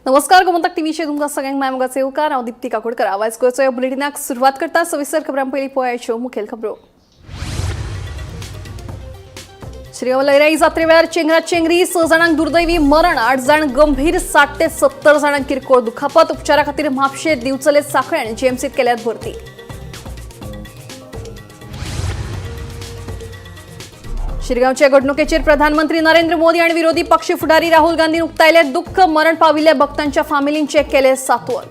नमस्कार, गोमंतक टीव्हीचेर तुमकां सगळ्यांक माय मोगाचे येवकार. हांव दिप्ती काकोडकर. आवाज गोंयचो ह्या बुलेटिनाक सुरवात करता. सविस्तर खबरां पयलीं पळयाच्यो मुखेल खबरो. श्रीगांव लयराई जात्रे वेळार चेंगरा चेंगरी, 6 जाणांक दुर्दैवी मरण, 8 जाण गंभीर, 60 ते 70 जाणांक किरकोळ दुखापत. उपचारा खातीर म्हापशे, दिवचले, सांखळे आनी जीएमसीत केल्यात भरती. शिरगांवच्या घडणुकेचेर प्रधानमंत्री नरेंद्र मोदी आणि विरोधी पक्ष फुडारी राहुल गांधीन उक्तायले दुःख. मरण पाविल्ल्या भक्तांच्या फामिलींचे केले सात्वन.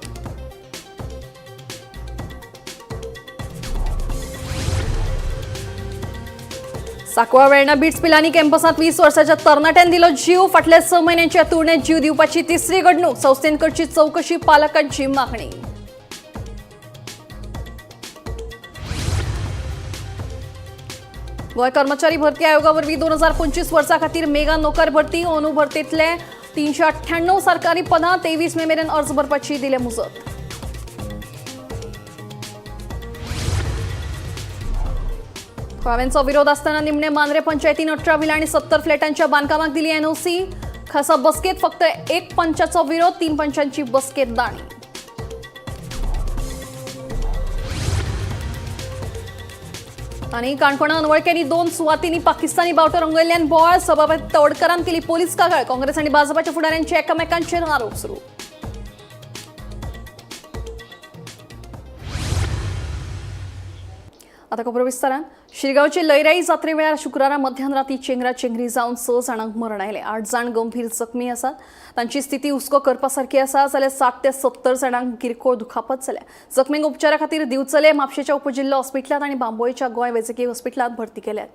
सांकवाळ वेर्णा बीट्स पिलानी कॅम्पसांत 20 वर्साच्या तरणाट्यान दिलो जीव. फाटल्या 6 म्हयन्यांच्या तुळनेत जीव दिवपाची तिसरी घडणूक. संस्थेन करची चौकशी, पालकांची मागणी. गोंय कर्मचारी भरती आयोगा वरवीं 2025 वर्सा खातीर मेगा नोकर भरती. अंदू भरतीतले 398 सरकारी पदां. 23 मे मेरेन अर्ज भरपाची दिले मुजत. थळाव्यांचो विरोध असताना निमणे मांद्रे पंचायतीन 18 विला आणि 70 फ्लॅटांच्या बांधकामाक दिली एनओसी. खासा बसकेत फक्त 1 पंचाचो विरोध, 3 पंचांची बसकेत दाणी. आणि काणकोणा अनवळख्यांनी 2 सुवातींनी पाकिस्तानी बावटो रंगयल्ल्यान बोवाळ. सभापती तवडकरान केली पोलीस कागाळ. काँग्रेस आणि भाजपाच्या फुडाऱ्यांचे एकामेकांचेर आरोप सुरू. आता खबर विस्तारान. शिरगांवचे लयराई जात्रे वेळार शुक्रारा मध्यान राती चेंगरा चेंगरी जावन 6 जाणांक मरण आयलें. 8 जाण गंभीर जखमी आसात. तांची स्थिती हुस्को करपा सारकी आसा, जाल्यार 60 ते 70 जाणांक किरकोळ दुखापत जाल्या. जखमींक उपचारा खातीर दिवचले, म्हापशेच्या उपजिल्लो हॉस्पिटलांत आनी बांबोळेच्या गोंय वैजकी हॉस्पिटलांत भरती केल्यात.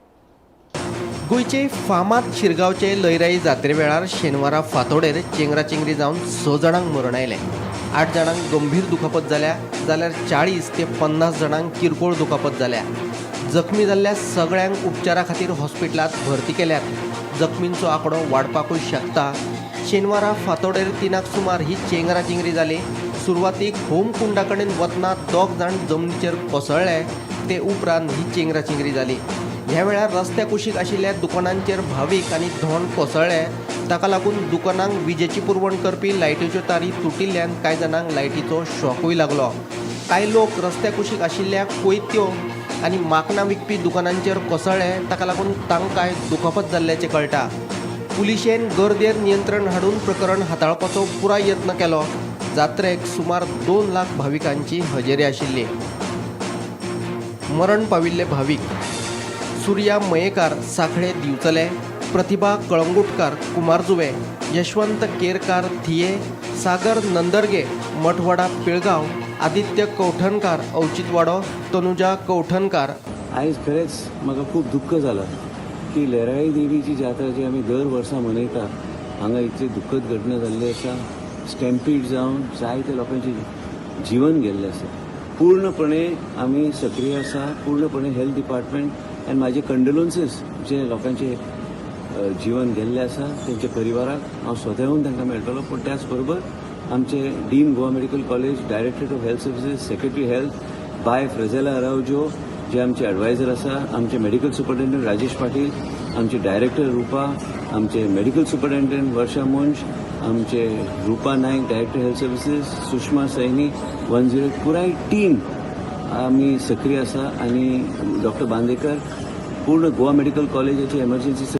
गोंयचे फामाद शिरगांवचे लयराई जात्रे वेळार शेनवारा फांतोडेर चेंगरा चेंगरी जावन 6 जाणांक मरण आयलें. 8 जाणांक गंभीर दुखापत जाल्या, जाल्यार 40 ते 50 जाणांक किरकोळ दुखापत जाल्या. जखमी जाल्ल्या सगळ्यांक उपचारा खातीर हॉस्पिटलांत भरती केल्यात. जखमींचो आंकडो वाडपाकूय शकता. शेनवारा फांतोडेर 3 सुमार ही चेंगरा चेंगरी जाली. सुरवातीक होमकुंडा कडेन वतना 2 जाण जमनीचेर कोसळ्ळे, ते उपरांत ही चेंगरा चेंगरी जाली. ह्या वेळार रस्त्या कुशीक आशिल्ल्या दुकानांचेर भावीक आनी धोंड कोसळ्ळे. ताका लागून दुकानांक विजेची पुरवण करपी लायटीच्यो तारी तुटिल्ल्यान कांय जाणांक लायटीचो शॉकूय लागलो. कांय लोक रस्त्या कुशीक आशिल्ल्या कोयत्यो आनी माकणां विकपी दुकानांचेर कोसळ्ळे. ताका लागून तांकांय दुखापत जाल्ल्याचें कळटा. पुलिशेन गर्देर नियंत्रण हाडून प्रकरण हाताळपाचो पुराय यत्न केलो. जात्रेक सुमार 2 लाख भाविकांची हजेरी आशिल्ली. मरण पाविल्ले भावीक: सूर्या मयेकार, सांखळे दिवचले; प्रतिभा कळंगुटकार, कुमारजुवे; यशवंत केरकार, थिये; सागर नंदर्गे, मठवाडा पिळगाव; आदित्य कवठणकार, अवचितवाडो; तनुजा कवठणकार. आयज खरेंच म्हाका खूब दुख्ख जालां की लयराई देवीची जात्रा जी आमी दर वर्सा मनयता, हांगा इतली दुख्खद घटना जाल्ली आसा. स्टॅम्पीड जावन जायते लोकांचें जीवन गेल्लें आसा. पूर्णपणे आमी सक्रीय आसा, पूर्णपणे हेल्थ डिपार्टमेंट आनी म्हाजे कंडोलन्सीस जे लोकांचे जीवन गेल्लें आसा तेंच्या परिवाराक. हांव स्वता येवन तांकां मेळटलो, पूण त्याच बरोबर आमचे dean Goa medical college, directorate of health services, secretary health बाय फ्रेझेला अरावजो जे आमचे एडवायझर आसा, आमचे मेडिकल सुपरिटेंडंट राजेश पाटील, आमचे डायरेक्टर रुपा, आमचे मेडिकल सुपरिटेंडंट वर्षा मुंज, आमचे Rupa Naik director health services, Sushma Saini 108, पुराय टीम आमी सक्रीय आसा आनी डॉक्टर बांदेकर, पूर्ण गोवा मेडिकल कॉलेजाची एमर्जन्सी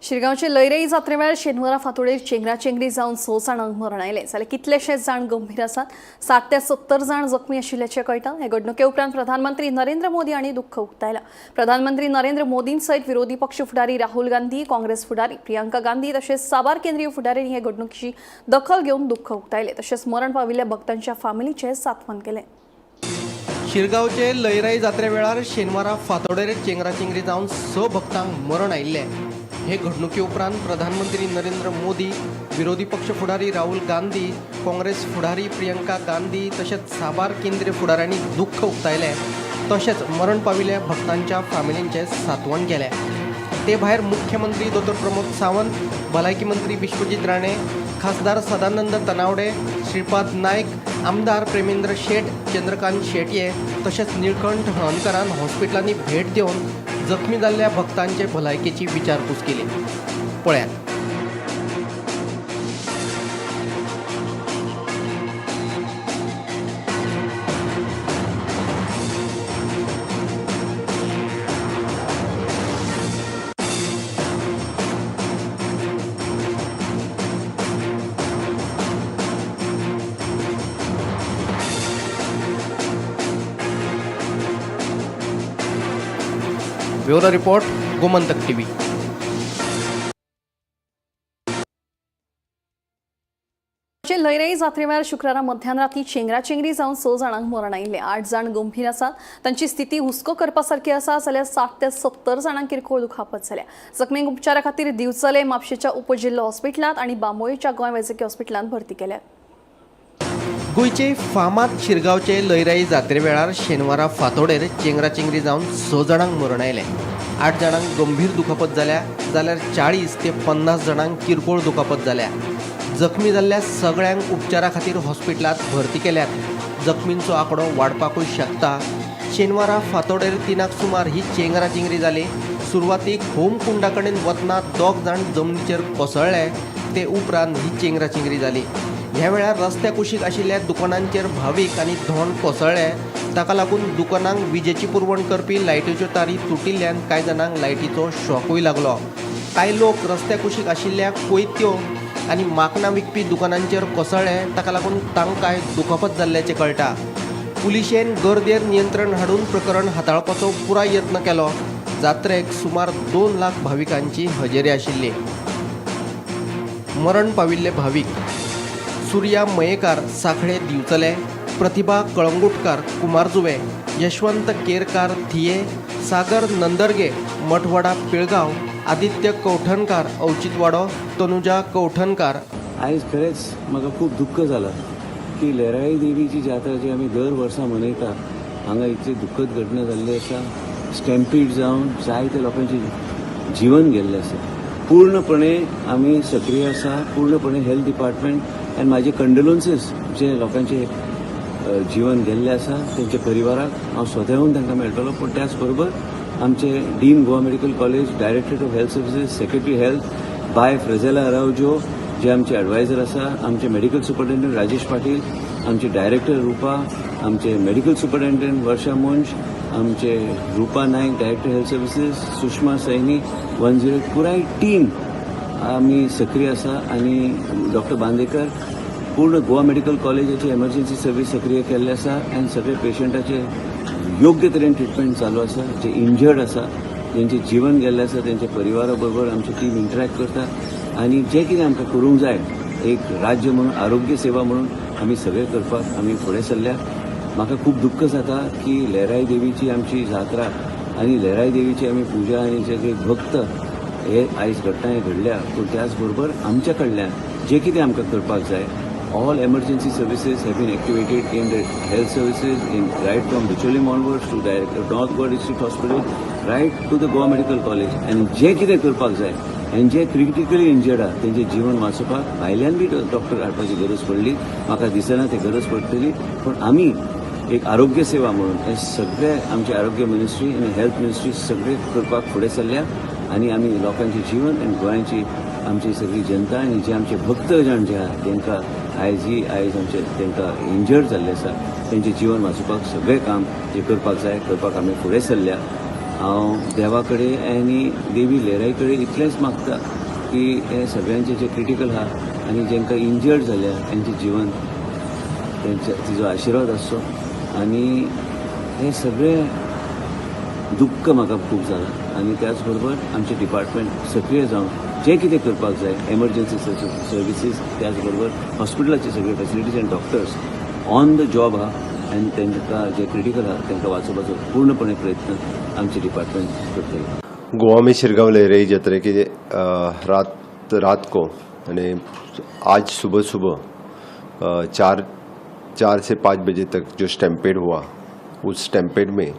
शिरगांवचे लयराई जात्रे वेळार शेनवारा फांतोडेर चेंगराचेंगरी जावन 6 जाणांक मरण आयलें जाल्यार कितलेशेच जाण गंभीर आसात. 60 ते 70 जाण जखमी आशिल्ल्याचें कळटा. हे घडणुके उपरांत प्रधानमंत्री नरेंद्र मोदी हांणी दुख्ख उक्तायलां. प्रधानमंत्री नरेंद्र मोदीं सयत विरोधी पक्ष फुडारी राहुल गांधी, काँग्रेस फुडारी प्रियंका गांधी तशेंच साबार केंद्रीय फुडाऱ्यांनी हे घडणुकेची दखल घेवन दुख्ख उक्तायलें. तशेंच मरण पाविल्ल्या भक्तांच्या फामिलीचें सांत्वन केलें. शिरगांवचे लयराई जात्रे वेळार शेनवारा फांतोडेर चेंगराचेंगरी जावन 6 भक्तांक मरण आयिल्लें. हे घडणुके उपरांत प्रधानमंत्री नरेंद्र मोदी, विरोधी पक्ष फुडारी राहुल गांधी, काँग्रेस फुडारी प्रियंका गांधी तशेंच साबार केंद्रीय फुडाऱ्यांनी दुख्ख उक्तायलें. तशेंच मरण पाविल्ल्या भक्तांच्या फामिलींचें सांत्वन केलें. ते भायर मुख्यमंत्री दोतोर प्रमोद सावंत, भलायकी मंत्री विश्वजीत राणे, खासदार सदानंद तनावडे, श्रीपाद नायक, आमदार प्रेमेंद्र शेट, चंद्रकांत शेटये तशेंच निळकंठ हळर्णकरान हॉस्पिटलांनी भेट दिवन जखमी जाल्ल्या भक्तांचे भलायकेची विचारपूस केली. पळयात. Bureau report, Gomantak TV. Lairai जात्रे वेळार शुक्रारा मध्यानराती चेंगराचेंगरी जावन 6 जाणांक मरण आयिल्लें. 8 जाण गंभीर आसात. तांची स्थिती हुस्को करपा सारकी आसा. जाल्यार 60 ते 70 जाणांक किरकोळ दुखापत जाल्या. जखमींक उपचारा खातीर दिवचले म्हापशेच्या उपजिल्लो हॉस्पिटलांत आनी बांबोळेच्या गोंय वैजकी हॉस्पिटलांत भरती केल्यात. गोंयचे फामाद शिरगांवचे लयराई जात्रे वेळार शेनवारा फांतोडेर चेंगराचेंगरी जावन 6 जाणांक मरण आयलें. 8 जाणांक गंभीर दुखापत जाल्या जाल्यार 40 ते 50 जाणांक किरकोळ दुखापत जाल्या. जखमी जाल्ल्या सगळ्यांक उपचारा खातीर हॉस्पिटलांत भरती केल्यात. जखमींचो आंकडो वाडपाकूय शकता. शेनवारा फांतोडेर 3 सुमार ही चेंगराचेंगरी जाली. सुरवातीक होमकुंडा कडेन वतना 2 जाण जमनीचेर कोसळ्ळे. ते उपरांत ही चेंगराचेंगरी जाली. ह्या वेळार रस्त्या कुशीक आशिल्ल्या दुकानांचेर भावीक आनी धोंड कोसळ्ळे. ताका लागून दुकानांक विजेची पुरवण करपी लायटीच्यो तारी तुटिल्ल्यान कांय जाणांक लायटीचो शॉकूय लागलो. कांय लोक रस्त्या कुशीक आशिल्ल्या कोयत्यो आनी माकणां विकपी दुकानांचेर कोसळ्ळे. ताका लागून तांकांय दुखापत जाल्ल्याचें कळटा. पुलिशेन गर्देर नियंत्रण हाडून प्रकरण हाताळपाचो पुराय यत्न केलो. जात्रेक सुमार 2 लाख भाविकांची हजेरी आशिल्ली. मरण पाविल्ले भावीक सूर्या मयेकार, साखळे दिवचले, प्रतिभा कळंगुटकार, कुमारजुवे, यशवंत केरकार, थिये, सागर नंदर्गे, मठवाडा पिळगाव, आदित्य कवठणकार, अवचितवाडो, तनुजा कवठणकार. आयज खरेंच म्हाका खूब दुख्ख जालां की लयराई देवीची जात्रा जी आमी दर वर्सा मनयता हांगा इतली दुख्खद घटना जाल्ली आसा. स्टॅम्पीड जावन जायते लोकांचें जीवन गेल्लें आसा. पूर्णपणे आमी सक्रीय आसा, पूर्णपणे हेल्थ डिपार्टमेंट आनी म्हाजे कंडोलन्सीस जे लोकांचे जीवन गेल्लें आसा तेंच्या परिवाराक हांव स्वताहून तांकां मेळटलो. पूण त्याच बरोबर आमचे dean Goa medical college, directorate of health services, secretary health बाय फ्रेझेला अरावजो जे आमचे एडवायझर आसा, आमचे मेडिकल सुपरिटेंडंट राजेश पाटील, आमचे डायरेक्टर रुपा, आमचे मेडिकल सुपरिटेंडंट वर्षा मुंज, आमचे Rupa Naik director health services, Sushma Saini 108, पुराय टीम आमी सक्रीय आसा. आनी डॉक्टर बांदेकर पूर्ण गोवा मेडिकल कॉलेजाची एमर्जन्सी सर्वीस सक्रीय केल्ले आसा आनी सगळे पेशंटाचे योग्य तरेन ट्रिटमेंट चालू आसा. जे इंजर्ड आसा, जेंचें जीवन गेल्लें आसा तेंच्या परिवारा बरोबर आमची टीम इंटरॅक्ट करता आनी जें कितें आमकां करूंक जाय एक राज्य म्हणून आरोग्य सेवा म्हणून आमी सगळें करपाक आमी फुडें सरल्या. म्हाका खूब दुख्ख जाता की लयराई देवीची आमची जात्रा आनी लयराई देवीची आमी पुजा आनी जे भक्त हे आयज घटना घडल्या, पूण त्याच बरोबर आमच्या कडल्यान जें कितें आमकां करपाक जाय, all emergency services have been activated in the health services in right from Bicholim onwards to direct North Goa district hospital right to the Goa medical college. आनी जें कितें करपाक जाय आनी जे क्रिटिकली इंजर्ड आहा तेंचें जीवन वाचोवपाक भायल्यान बी डॉक्टर हाडपाची गरज पडली, म्हाका दिसना ते गरज पडटली. पूण आमी एक आरोग्य सेवा म्हणून हे सगळे आमचे आरोग्य मिनिस्ट्री आनी हेल्थ मिनिस्ट्री सगळे करपाक फुडें सरल्या आनी आमी लोकांचें जीवन आनी गोंयांची आमची सगळी जनता आनी जे आमचे भक्त जाण जे आहा तेंकां आयज ही आयज आमचे तेंकां इंजर्ड जाल्ले आसा तेंचें जीवन वाचोवपाक सगळें काम जें करपाक जाय करपाक आमी फुडें सरल्या. हांव देवा कडेन आनी देवी लयराई कडेन इतलेंच मागता की हे सगळ्यांचे जे क्रिटिकल आहा आनी जेंकां इंजर्ड जाल्या तेंचें जिवन तेंच्या तिजो आशिर्वाद आसचो आनी हे सगळे दुख्ख म्हाका खूब जालां आनी त्याच बरोबर आमचें डिपार्टमेंट सक्रीय जावन जें कितें करपाक जाय एमर्जन्सी सर्विसीस त्याच बरोबर हॉस्पिटलाचे सगळे फॅसिलिटीज आनी डॉक्टर्स ऑन the job आहा आनी तांकां जे क्रिटिकल आहा तांकां वाचोवपाचो पूर्णपणे प्रयत्न आमचें डिपार्टमेंट करतलें. गोवा में शिरगांव लहराई जत्रे के रात रात को यानी आज सुबह सुबह 4 से 5 बजे तक जो स्टैम्पेड हुआ, उस स्टैम्पेड में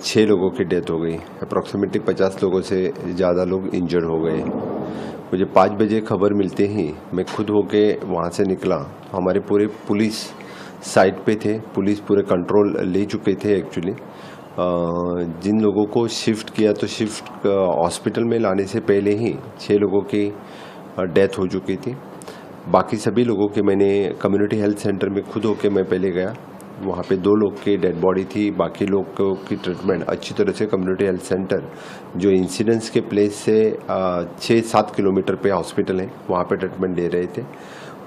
6 लोगों की डेथ हो गई। अप्रॉक्सीमेटली 50 लोगों से ज़्यादा लोग इंजर्ड हो गए। मुझे 5 बजे खबर मिलते ही मैं खुद होके वहाँ से निकला। हमारे पूरे पुलिस साइट पे थे, पुलिस पूरे कंट्रोल ले चुके थे। एक्चुअली जिन लोगों को शिफ्ट किया तो शिफ्ट हॉस्पिटल में लाने से पहले ही छः लोगों की डेथ हो चुकी थी। बाकी सभी लोगों के मैंने कम्युनिटी हेल्थ सेंटर में खुद होके मैं पहले गया। वहाँ पे दो लोग की डेड बॉडी थी। बाकी लोग की ट्रीटमेंट अच्छी तरह से कम्युनिटी हेल्थ सेंटर, जो इंसिडेंट्स के प्लेस से 6-7 किलोमीटर पे हॉस्पिटल है, वहाँ पे ट्रीटमेंट दे रहे थे।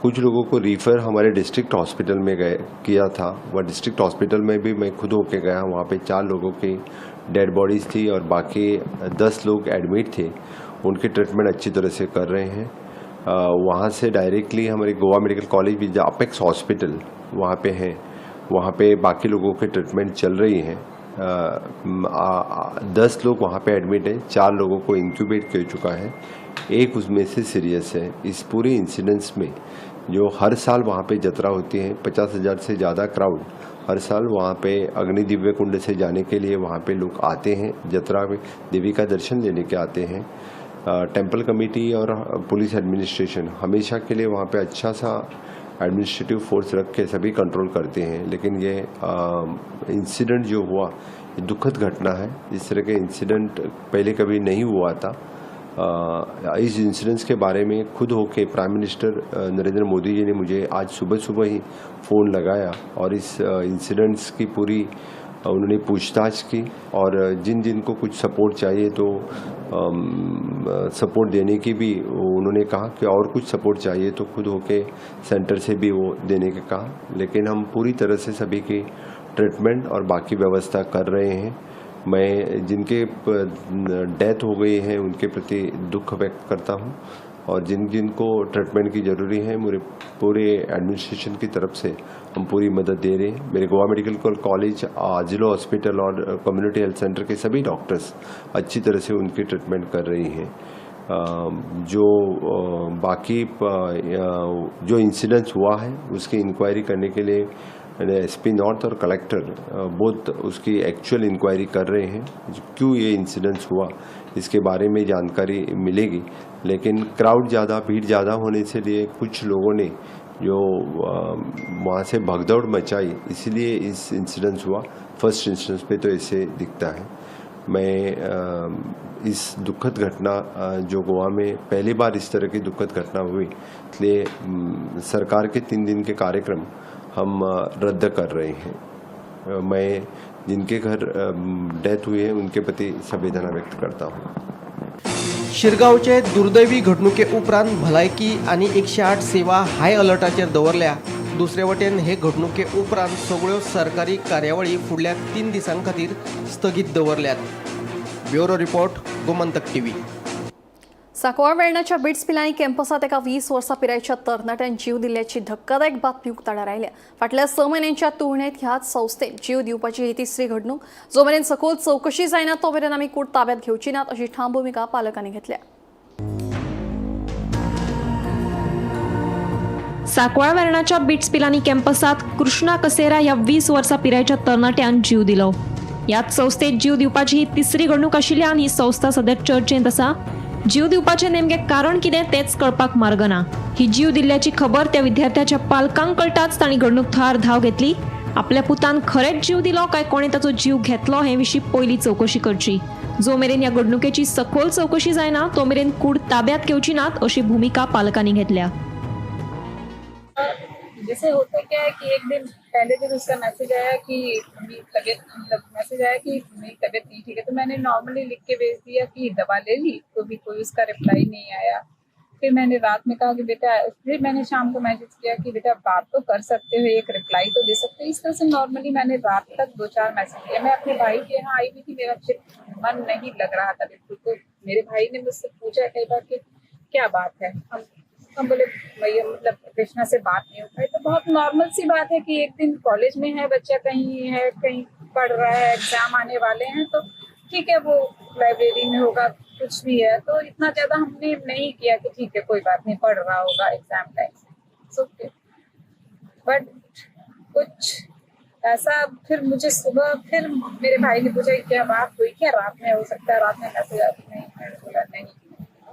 कुछ लोगों को रिफ़र हमारे डिस्ट्रिक्ट हॉस्पिटल में गए किया था। वह डिस्ट्रिक्ट हॉस्पिटल में भी मैं खुद होके गया। वहाँ पे चार लोगों की डेड बॉडीज़ थी और बाकी 10 लोग एडमिट थे। उनकी ट्रीटमेंट अच्छी तरह से कर रहे हैं। वहाँ से डायरेक्टली हमारे गोवा मेडिकल कॉलेज भी अपेक्स हॉस्पिटल वहाँ पे है, वहाँ पे बाकी लोगों की ट्रीटमेंट चल रही है। 10 लोग वहाँ पे एडमिट हैं। चार लोगों को इंक्यूबेट कर चुका है, एक उसमें से सीरियस है। इस पूरे इंसिडेंट्स में जो हर साल वहाँ पे जतरा होती है, 50,000 से ज़्यादा क्राउड हर साल वहाँ पे अग्नि दिव्य कुंड से जाने के लिए वहाँ पे लोग आते हैं, जतरा में देवी का दर्शन लेने के आते हैं। टेम्पल कमेटी और पुलिस एडमिनिस्ट्रेशन हमेशा के लिए वहाँ पे अच्छा सा एडमिनिस्ट्रेटिव फोर्स रख के सभी कंट्रोल करते हैं, लेकिन ये इंसिडेंट जो हुआ, ये दुखद घटना है। इस तरह के इंसिडेंट पहले कभी नहीं हुआ था। इस इंसिडेंट्स के बारे में खुद होके प्राइम मिनिस्टर नरेंद्र मोदी जी ने मुझे आज सुबह सुबह ही फ़ोन लगाया और इस इंसिडेंट्स की पूरी उन्होंने पूछताछ की और जिन जिन को कुछ सपोर्ट चाहिए तो सपोर्ट देने की भी उन्होंने कहा कि और कुछ सपोर्ट चाहिए तो खुद होके सेंटर से भी वो देने के कहा। लेकिन हम पूरी तरह से सभी की ट्रीटमेंट और बाकी व्यवस्था कर रहे हैं। मैं जिनके डेथ हो गई है, उनके प्रति दुख व्यक्त करता हूँ और जिन जिनको ट्रीटमेंट की ज़रूरी है, मेरे पूरे एडमिनिस्ट्रेशन की तरफ से हम पूरी मदद दे रहे हैं। मेरे गोवा मेडिकल कॉलेज, आजिलो हॉस्पिटल और कम्युनिटी हेल्थ सेंटर के सभी डॉक्टर्स अच्छी तरह से उनकी ट्रीटमेंट कर रही हैं। जो बाकी जो इंसिडेंट्स हुआ है, उसकी इंक्वायरी करने के लिए एसपी नॉर्थ और कलेक्टर बोथ उसकी एक्चुअल इंक्वायरी कर रहे हैं। क्यों ये इंसिडेंट्स हुआ, इसके बारे में जानकारी मिलेगी। लेकिन क्राउड ज़्यादा, भीड़ ज़्यादा होने से लिए कुछ लोगों ने जो वहाँ से भगदौड़ मचाई, इसलिए इस इंसिडेंट्स हुआ। फर्स्ट इंस्टेंस पे तो ऐसे दिखता है। मैं इस दुखद घटना, जो गोवा में पहली बार इस तरह की दुखद घटना हुई, इसलिए सरकार के 3 दिन के कार्यक्रम हम रद्द कर रहे हैं। मैं जिनके घर डेथ हुई है, उनके प्रति संवेदना व्यक्त करता हूँ। शिरगांवचे दुर्दैवी घडणुके उपरांत भलायकी आनी 108 सेवा हाय अलर्टाचेर दवरल्या। दुसरे वटेन हे घडणुके उपरांत सगळ्यो सरकारी कार्यावळी फुडल्या 3 दिसां खातीर स्थगीत दवरल्यात। Bureau report, Gomantak TV. Sancoale वेर्णाच्या बिट्स पिलानी कॅम्पसात एका 20 वर्सां पिरायेच्या तरणाट्यान जीव दिल्ल्याची धक्कादायक बातमी उक्ताडार आयल्या। फाटल्या 6 म्हयन्यांच्या तुळनेत ह्याच संस्थेत जीव दिवपाची ही तिसरी घडणूक। जो मेरेन सखोल चवकशी जायना तो मेरेन आमी कूड ताब्यात घेवची नात, अशी ठाम भुमिका पालकांनी घेतल्या। सांकवाळ वेर्णाच्या बिट्स पिलानी कॅम्पसात कृष्णा कसेरा ह्या 20 वर्सां पिरायेच्या तरणाट्यान जीव दिलो। ह्याच संस्थेत जीव दिवपाची ही तिसरी घडणूक आशिल्ल्यान ही संस्था सध्या चर्चेंत आसा। जीव दिवपाचें नेमकें कारण कितें तेंच कळपाक मार्ग ना। ही जीव दिल्ल्याची खबर त्या विद्यार्थ्याच्या पालकांक कळटाच तांणी घडणूक थळार धांव घेतली। आपल्या पुतान खरेंच जीव दिलो काय कोणें ताचो जीव घेतलो हे विशीं पयली चवकशी करची। जो मेरेन ह्या घडणुकेची सखोल चवकशी जायना तो मेरेन कूड ताब्यात घेवची नात, अशी भुमिका पालकांनी घेतल्या। जैसे होता क्या है कि एक दिन, पहले दिन उसका मैसेज आया कि मम्मी मम्मी तबीयत, मतलब मैसेज आया कि मेरी तबीयत नहीं ठीक है। तो मैंने नॉर्मली लिख के भेज दिया कि दवा ले ली, तो भी कोई उसका रिप्लाई नहीं आया। फिर मैंने रात में कहा कि बेटा, फिर मैंने शाम को मैसेज किया कि बेटा बात तो कर सकते हो, एक रिप्लाई तो दे सकते हो। इस तरह से नॉर्मली मैंने रात तक 2-4 मैसेज किया। मैं अपने भाई के यहाँ आई हुई थी, मेरा फिर मन नहीं लग रहा था बिल्कुल। तो मेरे भाई ने मुझसे पूछा कई बार कि क्या बात है, हम बोले भैया मतलब कृष्णा से बात नहीं हो पाई। तो बहुत नॉर्मल सी बात है कि एक दिन कॉलेज में है बच्चा, कहीं है, कहीं पढ़ रहा है, एग्जाम आने वाले हैं, तो ठीक है वो लाइब्रेरी में होगा, कुछ भी है। तो इतना ज़्यादा हमने नहीं किया कि ठीक है कोई बात नहीं, पढ़ रहा होगा एग्जाम टाइम, ओके। बट कुछ ऐसा फिर मुझे सुबह फिर मेरे भाई ने पूछा कि क्या बात हुई क्या, रात में हो सकता है, रात में मैसेज आती नहीं। मैंने बोला नहीं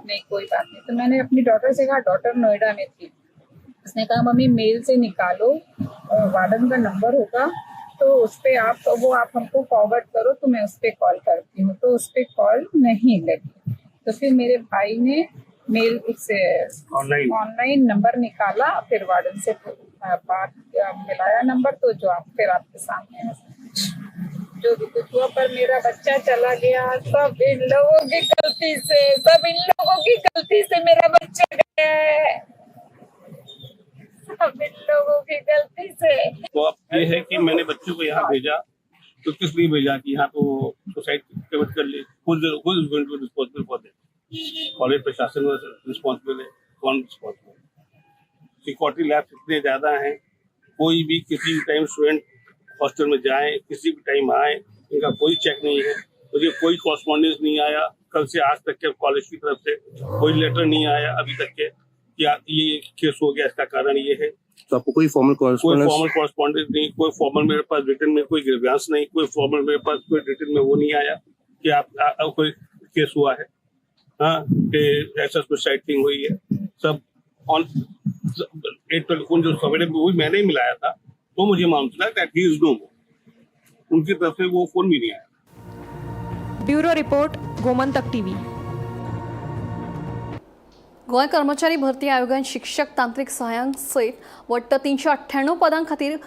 नहीं कोई बात नहीं। तो मैंने अपनी डॉटर से कहा, डॉटर नोएडा में थी, उसने कहा मम्मी मेल से निकालो, वार्डन का नंबर होगा तो उस पर आप वो आप हमको फॉरवर्ड करो, तो मैं उस पर कॉल करती हूँ। तो उस पर कॉल नहीं लगी। तो फिर मेरे भाई ने मेल उससे ऑनलाइन नंबर निकाला, फिर वार्डन से बात मिलाया नंबर, तो जो आप फिर आपके सामने है जो भी कुछ हुआ। पर मेरा बच्चा चला गया, सब इन लोगों की गलती से, सब इन लोगों की गलती से मेरा बच्चा गया है, सब इन लोगों की गलती से। तो अब ये है कि मैंने बच्चों को यहाँ भेजा तो किस लिए भेजा कि यहाँ पे वो सुसाइड कमिट कर ले। खुद रिस्पॉन्सिबल फॉर that, college प्रशासन रिस्पॉन्सिबल है, कौन रिस्पॉन्सिबल? सिक्योरिटी लैब्स इतने ज़्यादा हैं, कोई भी किसी भी टाइम स्टूडेंट हॉस्टल में जाए, किसी भी टाइम आए, इनका कोई चेक नहीं है। मुझे कोई कॉरस्पॉन्डेंस नहीं आया कल से आज तक के, कॉलेज की तरफ से कोई लेटर नहीं आया अभी तक के कि ये केस हो गया, इसका कारण ये है। तो आपको कोई फॉर्मल कोई फॉर्मल कॉरस्पॉन्डेंस नहीं, कोई फॉर्मल मेरे पास रिटर्न में कोई ग्रीवेंस नहीं, कोई फॉर्मल मेरे पास कोई रिटर्न में वो नहीं आया कि आप कोई केस हुआ है, हाँ कि ऐसा सुसाइड थिंग हुई है। सब ऑन एक टेलीफोन जो सवेरे वो मैंने ही मिलाया था, तो मुझे मालूम चला that he is no more, उनकी तरफ से वो फोन भी नहीं आया। Bureau report, Gomantak TV. Goa कर्मचारी भरती आयोगान शिक्षक तांत्रिक सहाय्यांक सयत वट्ट 398 पदां खातीर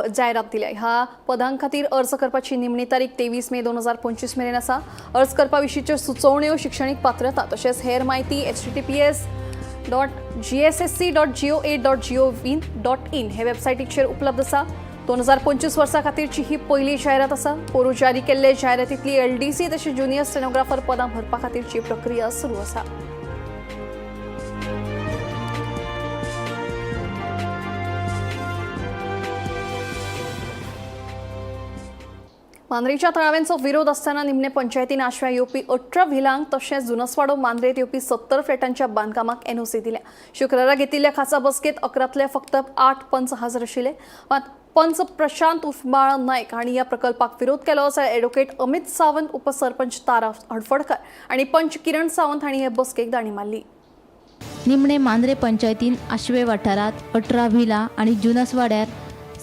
जायरात दिल्या। ह्या पदां खातीर अर्ज करपाची निमणी तारीख 23 मे 2025 मेरेन आसा। अर्ज करपा विशींच्यो सुचोवण्यो, शिक्षणीक पात्रता तशेंच हेर म्हायती https.gssc.goa.gov.in हे वेबसायटीचेर उपलब्ध आसा। 2025 वर्सा खातीरची ही पयली जायरात आसा। पोरूं जारी केल्ले जायरातींतली LDC तशेंच ज्युनियर स्टेनोग्राफर पदां भरपा खातीरची प्रक्रिया सुरू आसा। मांद्रेच्या थळाव्यांचो विरोध आसतना निमणे पंचायतीन आश्व्या येवपी 18 व्हिलांक तशेंच जुनसवाडो मांद्रेत येवपी 70 फ्लॅटांच्या बांदकामाक एनओसी दिल्या। शुक्रारा घेतिल्ल्या खासा बसकेत 11तले फक्त 8 पंच हजर आशिल्ले। मात पंच प्रशांत उर्फ बाळ नायक हांणी ह्या प्रकल्पाक विरोध केलो। जाल्यार एडवोकेट अमित सावंत, उपसरपंच तारा हडफडकर आनी पंच किरण सावंत हांणी हे बसकेक दाणी मारली। निमणे मांद्रे पंचायतीन आश्वे वाठारांत 18 व्हिला आनी जुनसवाड्यार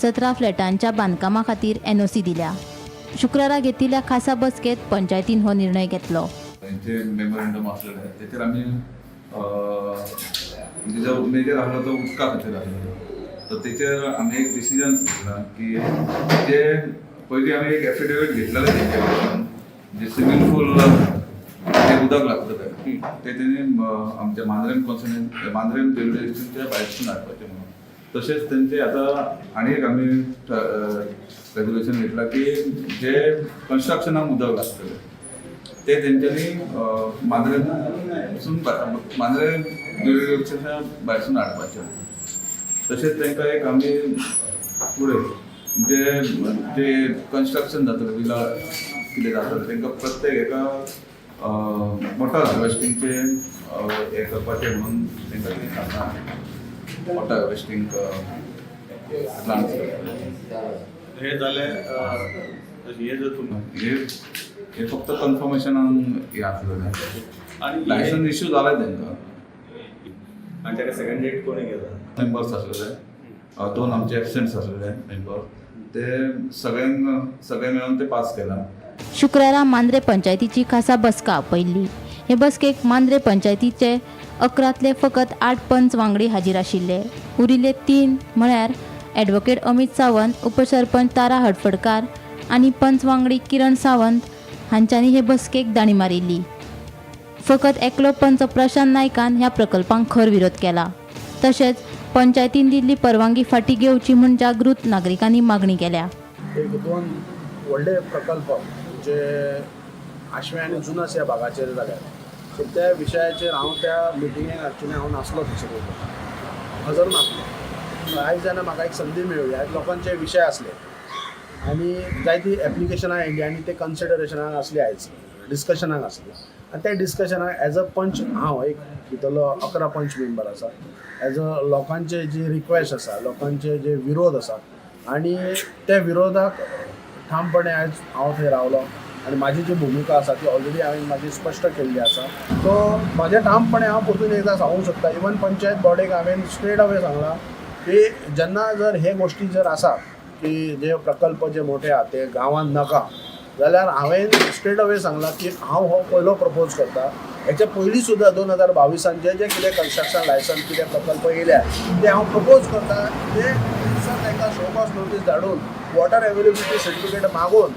17 फ्लॅटांच्या बांदकामा खातीर एनओसी दिल्या। शुक्रारा घेतिल्ल्या खासा बसकेत पंचायतीन हो निर्णय घेतलो। तेंचे मेमोरेंडम आसलेलें तेचेर आमी जो मेजर आसलो तो उदका खातीर आसलो, तो तेचेर आमी एक डिसिजन घेतला की जे पयलीं आमी एक एफिडेवीट घेतलेलें तेंचे कडल्यान, जे स्विमींग पूल जे उदक लागता तें तेणी आमच्या मांद्रेम कॉन्सिन मांद्रेम ज्युरिडिक्शनच्या भायरसून हाडपाचें म्हणून। तशेंच तेंचे आतां आनी एक आमी रेगुलेशन घेतला की जे कन्स्ट्रक्शनाक उदक लागतलें ते तेंच्यांनी मांद्रेमसून मांद्रे ज्युरिडिक्शना भायरसून हाडपाचें। तशेंच तांकां एक आमी फुडें जे जे कन्स्ट्रक्शन जातलें विला कितें जातलें तांकां प्रत्येक एका वॉटर हार्वेस्टिंगचें हें करपाचें म्हणून तांकां तें सांगलां, वॉटर हार्वेस्टिंग प्लांट्स। हे जालें हे जर तुमी हे फक्त कन्फर्मेशनान हें आसलेलें आनी लायसन्स इश्यू जालें तांकां। आनी ताका सेकंड डेट कोणी केला? मेंबर्स आसलेले 2 आमचे एबसेंट्स आसलेले मेंबर, ते सगळ्यांक सगळे मेळून ते पास केला। शुक्रारा मांद्रे पंचायतीची खासा बसका आपयल्ली। हे बसकेक मांद्रे पंचायतीचे 11तले फकत 8 पंच वांगडी हाजीर आशिल्ले। उरिल्ले 3 म्हळ्यार ॲडव्होकेट अमित सावंत, उपसरपंच तारा हडफडकार आनी पंच वांगडी किरण सावंत हांच्यांनी हे बसकेक दाणी मारिल्ली. फकत एकलो पंच प्रशांत नायकान ह्या प्रकल्पांक खर विरोध केला. तशेंच पंचायतीन दिल्ली परवानगी फाटीं घेवची म्हूण जागृत नागरिकांनी मागणी केल्या. एक दोन व्हडले प्रकल्प जे आशव्या आनी जुनास ह्या भागाचेर जाल्यात, सो त्या विशयाचेर हांव त्या मिटिंगेक एक्चुली हांव नासलो, थंयसर हजर नासलो. सो आयज जेन्ना म्हाका एक संदी मेळ्ळी, आयज लोकांचे विशय आसले आनी जायतीं एप्लिकेशनां आयलीं आनी ते कन्सिडरेशनाक आसली, आयज डिस्कशनाक आसली. आनी त्या डिस्कशनाक एज अ पंच, हांव एक भितरलो 11 पंच मेंबर आसा, एज अ लोकांचे जी रिक्वेस्ट आसा, लोकांचे जे विरोध आसा आनी त्या विरोधाक ठामपणे आयज हांव थंय रावलो आनी म्हाजी जी भुमिका आसा ती ऑलरेडी हांवें म्हाजी स्पश्ट केल्ली आसा. सो म्हाजें ठामपणे हांव परतून एकदां सांगूंक शकता, इवन पंचायत बॉडीक हांवें स्ट्रेट अवे सांगलां की जेन्ना जर हे गोश्टी जर आसा की जे प्रकल्प जे मोठे आहा ते गांवांत नाका जाल्यार हांवें स्ट्रेट अवे सांगलां की हांव हो पयलो प्रपोज करता. हेच्या पयलीं सुद्दां 2022 जे जे कितें कन्स्ट्रक्शन लायसन्स कितें प्रकल्प येयल्या ते हांव प्रपोज करता, ते थंयसर तांकां शो कॉज नोटीस धाडून, वॉटर अवेलेबिलिटी सर्टिफिकेट मागून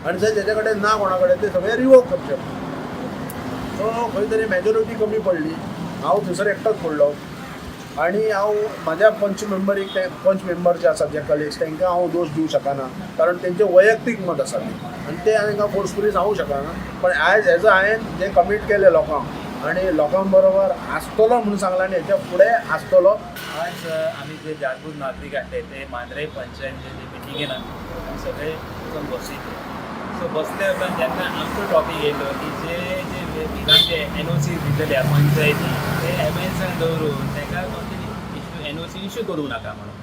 आनी जर जेच्या कडेन ना कोणा कडेन ते सगळे रिवोक करचे. सो खंय तरी मॅजॉरिटी कमी पडली, हांव थंयसर एकटोच पडलो आनी हांव म्हाज्या पंच मेंबरीक, ते पंच मेंबर जे आसात, जे कलिग्स, तांकां हांव दोश दिवंक शकना, कारण तेंचें वैयक्तीक मत आसा तें आनी तें हांवें तांकां फोर्सफुली सांगूंक शकना. पण आयज एज अ हांवें जें कमीट केलें लोकांक आनी लोकां बरोबर आसतलो म्हणून सांगलां आनी हेच्या फुडें आसतलो. आज आमी जे जागृत नागरीक आसले ते मांद्रे पंचायतीचे जे मिटिंगेन आमी सगळे वचून बशिल्ले. सो बसल्या उपरांत जेन्ना आमचो टॉपीक येयलो की जे जे बिलांचे एनओसी दिलेले आहा पंचायती, ते एबेन्सान दवरून ताका कोण इशू एनओसी इशू करूं नाका म्हणून.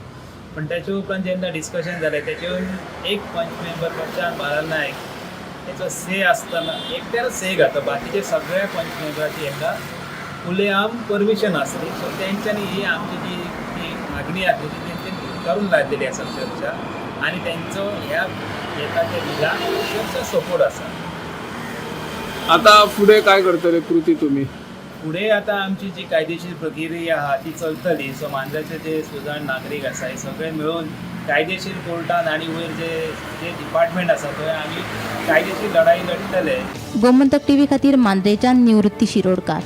पण त्याच्या उपरांत जेन्ना डिस्कशन जालें, तेचे एक पंच मेंबर प्रशांत बाळा नायक हेचो से आसतना, एकट्यानच से घातलो, बाकीचे सगळ्या पंच मेंबराची हेका खुलेआम परमिशन आसली. सो तेंच्यांनी ही आमची जी ती मागणी आसली ती तेंच्यांनी करून लायलेली आसा चर्चा आनी तेंचो ह्या येता त्या बिलाक चडसो सपोर्ट आसा. आता फुडें काय करतले कृती तुम्ही? फुडें आतां आमची जी कायदेशीर प्रक्रिया आहा ती चलतली. सो मांद्र्याचे जे सुजाण नागरीक आसा हे सगळे मेळून कायदेशीर कोर्टान आनी वयर जे जे डिपार्टमेंट आसा थंय आमी कायदेशीर लढाई लढतले. गोमंतक टीव्ही खातीर मांद्रेच्यान निवृत्ती शिरोडकार.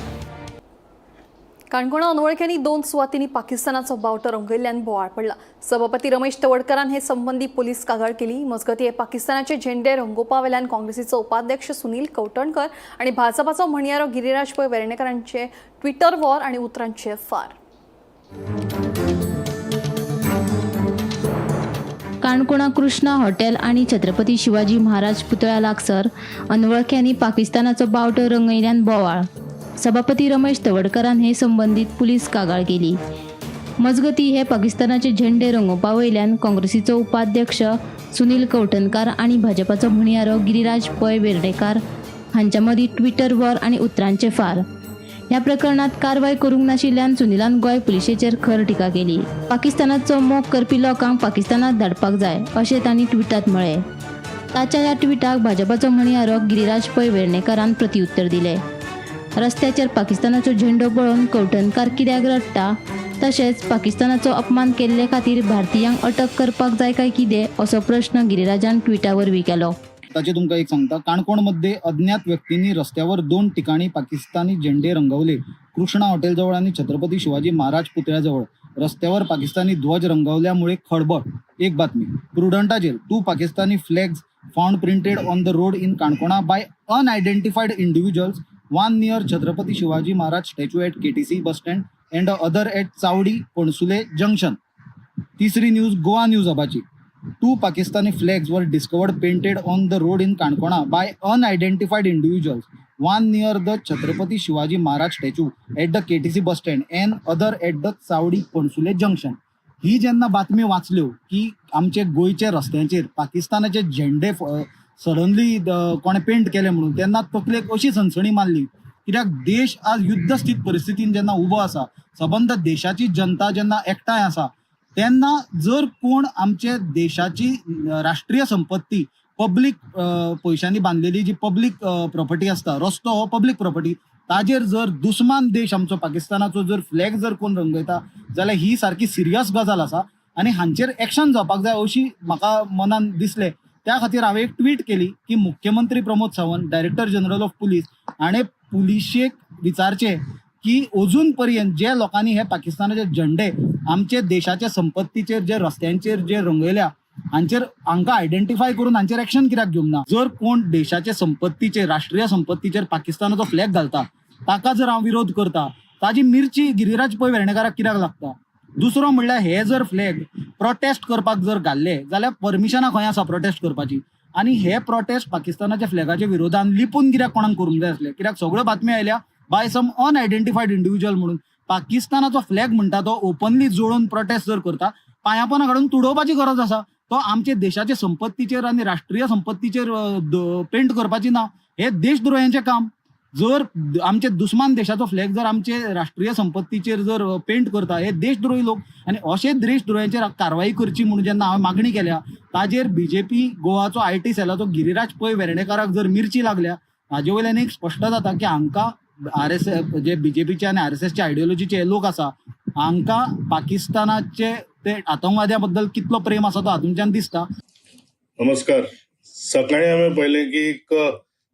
काणकोणा अनवळख्यांनी दोन सुवातींनी पाकिस्तानाचो बावटो रंगयल्ल्यान बोवाळ पडला. सभापती रमेश तवडकरान हे संबंदी पोलीस कागाळ केली. मजगतीं, हे पाकिस्तानाचे झेंडे रंगोवपा वेल्यान काँग्रेसीचो उपाध्यक्ष सुनील कवठणकर आनी भाजपाचो म्हणयारो गिरीराज पै वेर्णेकरांचे ट्विटर वॉर आनी उतरांचे फार. काणकोणा कृष्णा हॉटेल आणि छत्रपती शिवाजी महाराज पुतळ्या लागसर अनवळख्यांनी पाकिस्तानाचो बावटो रंगयल्यान बोवाळ. सभापती रमेश तवडकरान हे संबंदीत पुलीस कागाळ केली. मजगती, हे पाकिस्तानाचे झेंडे रंगोवपा वयल्यान काँग्रेसीचो उपाध्यक्ष सुनील कवठणकार आनी भाजपाचो म्हणयारो गिरीराज पै वेर्णेकार हांच्या मदीं ट्विटर वॉर आनी उतरांचे फार. ह्या प्रकरणात कारवाय करूंक नाशिल्ल्यान सुनीलान गोंय पुलिशेचेर खर टिका केली. पाकिस्तानाचो मोग करपी लोकांक पाकिस्तानात धाडपाक जाय अशें तांणी ट्विटात म्हळें. ताच्या ह्या ट्विटाक भाजपाचो म्हणयारो गिरीराज पै वेर्णेकारान प्रतिउत्तर दिलें. रस्त्याचेर पाकिस्तानाचो झेंडो पळोवन कवठणकार कित्याक रडटा, तशेंच पाकिस्तानाचो अपमान केल्ले खातीर भारतीयांक अटक करपाक जाय काय कितें, असो प्रश्न गिरीराजान ट्विटा वरवीं केलो. ताचे तुमकां एक सांगता. काणकोणमध्ये अज्ञात व्यक्तींनी रस्त्यावर दोन ठिकाणी पाकिस्तानी झेंडे रंगवले. कृष्णा हॉटेलजवळ आणि छत्रपती शिवाजी महाराज पुतळ्याजवळ रस्त्यावर पाकिस्तानी ध्वज रंगवल्यामुळे खळबळ. एक बातमी प्रुडंटाचेर, two Pakistani flags found printed on the road in Canacona by unidentified individuals, one near Chhatrapati Shivaji Maharaj statue at KTC bus stand and other at Chavdi Pansule junction. तिसरी न्यूज गोवा न्यूज हबाची, two Pakistani flags were discovered painted on the road in Canacona by unidentified individuals, one near the Chhatrapati Shivaji Maharaj statue at the KTC bus stand and other at the Chavdi Pansule junction. ही जेन्ना बातमी वाचल्यो की आमचे गोंयच्या रस्त्यांचेर पाकिस्तानाचे झेंडे suddenly कोणें paint केले म्हणून, तेन्ना तकलेक अशी सणसणी मारली, कित्याक देश आज युद्धस्थित परिस्थितीन जेन्ना उबो आसा, सबंद देशाची जनता जेन्ना एकठांय आसा, तेन्ना जर कोण आमचे देशाची राष्ट्रीय संपत्ती, पब्लीक पयशांनी बांदलेली जी पब्लीक प्रॉपर्टी आसता, रस्तो हो पब्लीक प्रॉपर्टी, ताजेर जर दुस्मान देश आमचो पाकिस्तानाचो जर फ्लॅग जर कोण रंगयता जाल्यार ही सारकी सिरियस गजाल आसा. आनी हांचेर एक्शन जावपाक जाय अशी म्हाका मनान दिसलें. त्या खातीर हांवें एक ट्वीट केली की मुख्यमंत्री Pramod Sawant, director general of police हाणें पुलिशेक विचारचें की अजून पर्यंत जे लोकांनी हे पाकिस्तानाचे झेंडे आमचे देशाच्या संपत्तीचेर जे रस्त्यांचेर जे रंगयल्या हांचेर हांकां आयडेंटिफाय करून हांचेर एक्शन कित्याक घेवंक ना. जर कोण देशाचे संपत्तीचेर, राष्ट्रीय संपत्तीचेर पाकिस्तानाचो फ्लॅग घालता ताका जर हांव विरोध करता ताजी मिरची गिरिराज पै वेर्णेकाराक कित्याक लागता. दुसरो म्हणल्यार हे जर फ्लॅग प्रोटेस्ट करपाक जर घाल्ले जाल्यार परमिशनां खंय आसा प्रोटेस्ट करपाची. आनी हे प्रोटेस्ट पाकिस्तानाच्या फ्लॅगाच्या विरोधान लिपून कित्याक कोणाक करूंक जाय आसले, कित्याक सगळ्यो बातम्यो आयल्या बाय सम अनआयडेंटिफायड इंडिव्हिज्युअल म्हणून. पाकिस्तानाचो फ्लॅग म्हणटा तो ओपनली जोडून प्रोटेस्ट जर करता पांयापोना काडून तुडोवपाची गरज आसा. तो आमचे देशाचे संपत्तीचेर आनी राष्ट्रीय संपत्तीचेर पेंट करपाची ना, हे देशद्रोह्यांचें काम. जर आमचे दुस्मान देशाचो फ्लॅग जर आमचे राष्ट्रीय संपत्तीचेर जर पेंट करता हे देशद्रोही लोक, आनी अशे देशद्रोह्यांचेर कारवाई करची म्हणून जेन्ना हांवें मागणी केल्या ताजेर बीजेपी गोवाचो IT सेलाचो गिरिराज पै वेर्णेकाराक जर मिरची लागल्या हाजे वयल्यान एक स्पश्ट जाता की हांकां आरएसएस जे बीजेपीचे आनी आरएसएसचे आयडियोलॉजीचे लोक आसा हांकां पाकिस्तानाचे ते आतंकवाद्या बद्दल कितलो प्रेम आसा तो हातूंतल्यान दिसता. नमस्कार. सकाळी हांवें पळयलें की एक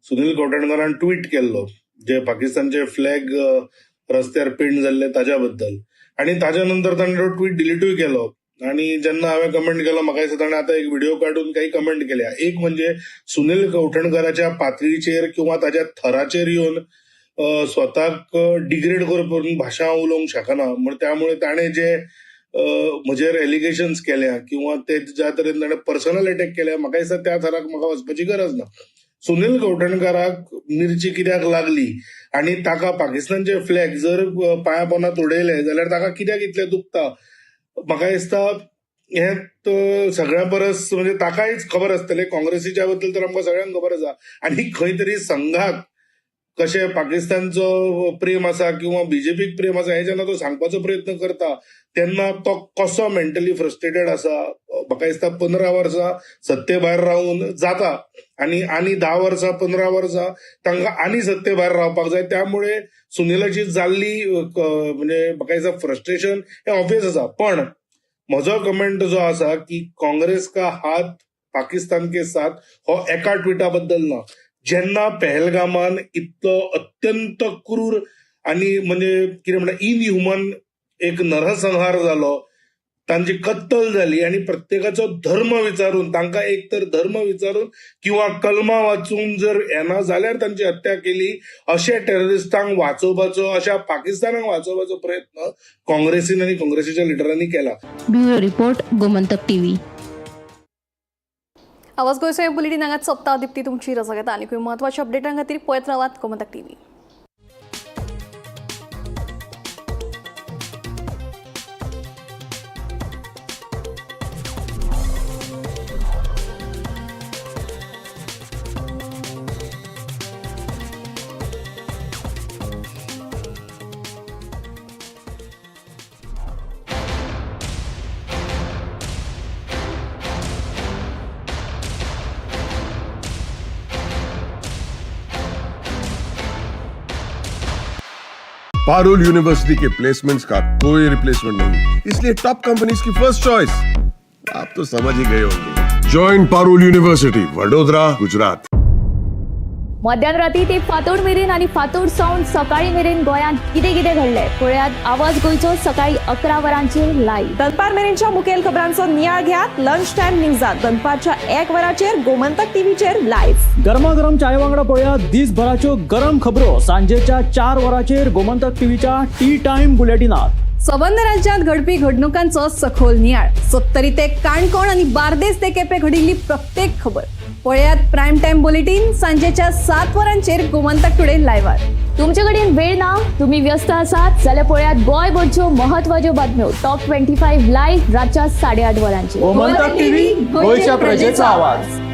सुनील कवठणकारान ट्वीट केल्लो जे पाकिस्तानचे फ्लॅग रस्त्यार पेंट जाल्ले ताज्या बद्दल, आनी ताज्या नंतर ताणें तो ट्वीट डिलिटूय केलो. आनी जेन्ना हांवें कमेंट केलो म्हाका दिसता ताणें आतां एक व्हिडिओ काडून काही कमेंट केल्या. एक म्हणजे सुनील कवठणकाराच्या पातळीचेर किंवा ताज्या थराचेर येवन स्वताक डिग्रेड करून भाशा उलोवंक शकना, म्हण त्यामुळे ताणें जे म्हजेर एलिगेशन्स केल्या किंवा ते ज्या तरेन ताणें पर्सनल अटॅक केल्या म्हाका दिसता त्या थराक म्हाका वचपाची गरज ना. सुनील कवठणकाराक मिरची कित्याक लागली आनी ताका पाकिस्तानचे फ्लॅग जर पांया पोंदा उडयले जाल्यार ताका कित्याक इतलें दुखता, म्हाका दिसता हें सगळ्यां परस म्हणजे ताकायच खबर आसतलें. काँग्रेसीच्या बद्दल तर आमकां सगळ्यांक खबर आसा. आनी खंय तरी संघाक कशें पाकिस्तानचो प्रेम आसा किंवा बीजेपीक प्रेम आसा हें जेन्ना तो सांगपाचो प्रयत्न करता तेन्ना तो कसो मेंटली फ्रस्ट्रेटेड आसा म्हाका दिसता. 15 वर्सां सत्ते भायर रावून जाता आनी आनी 10 वर्सां 15 वर्सां तांकां आनी सत्ते भायर रावपाक जाय. त्यामुळे सुनिलाची जाल्ली म्हणजे म्हाका दिसता फ्रस्ट्रेशन हें ऑब्वियस आसा. पण म्हजो कमेंट जो आसा की काँग्रेस का हात पाकिस्तान के साथ हो एका ट्विटा बद्दल ना. जेन्ना पहलगामान इतलो अत्यंत क्रूर आनी म्हणजे कितें म्हणटा इनह्युमन एक नरसंहार जालो, तांची कत्तल जाली आनी प्रत्येकाचो धर्म विचारून तांकां एक तर धर्म विचारून किंवा कलमा वाचून जर येना जाल्यार तांची हत्या केली, अशे टेररिस्टांक वाचोवपाचो, अशा पाकिस्तानाक वाचोवपाचो प्रयत्न काँग्रेसीन आनी काँग्रेसीच्या लिडरांनी केला. Bureau report, Gomantak TV. आवाज गोंयचो बुलेटीन हांगाच सोंपता. दीप्ती तुमची रजा घेता. आनीकूय म्हत्वाच्या अपडेटां खातीर पळयत रावात Gomantak TV. Parul university K placements का कोई रिप्लेसमेंट नहीं, इसलिए टॉप कंपनीज की फर्स्ट चॉइस। आप तो समझ ही गए होंगे। Join Parul university, Vadodara, Gujarat. मध्यान राती ते फातोड मेरेन आनी फातोड सावन सकाळी मेरेन गोंयांत कितें कितें घडलें पळयात आवाज गोंयचो सकाळी 11 वरांचेर लायव्ह. दनपार मेरेनच्या मुखेल खबरांचो नियाळ घेयात लंच टायम न्यूजात दनपारच्या 1 वराचेर गोमंतक टीव्हीचेर लायव्ह. गरमागरम चाय वांगडा पळयात दिसभराच्यो गरम खबरो सांजेच्या 4 वरांचेर गोमंतक टीव्हीच्या टी टायम बुलेटिनात. सबंद राज्यांत घडपी घडणुकांचो सखोल नियाळ, सत्तरी ते काणकोण आनी बार्देस ते केपें घडिल्ली प्रत्येक खबर पळयात प्रायम टायम बुलेटीन सांजेच्या 7 वरांचेर गोमंतक टुडे लायव्हार. तुमचे कडेन वेळ ना, तुम्ही व्यस्त आसात जाल्यार पळयात गोंयभरच्यो महत्वाच्यो बातम्यो टॉप 25 लायव्ह रातच्या 8:30 वरांचेर. गोमंतक टीव्ही, गोंयच्या प्रजेचा आवाज.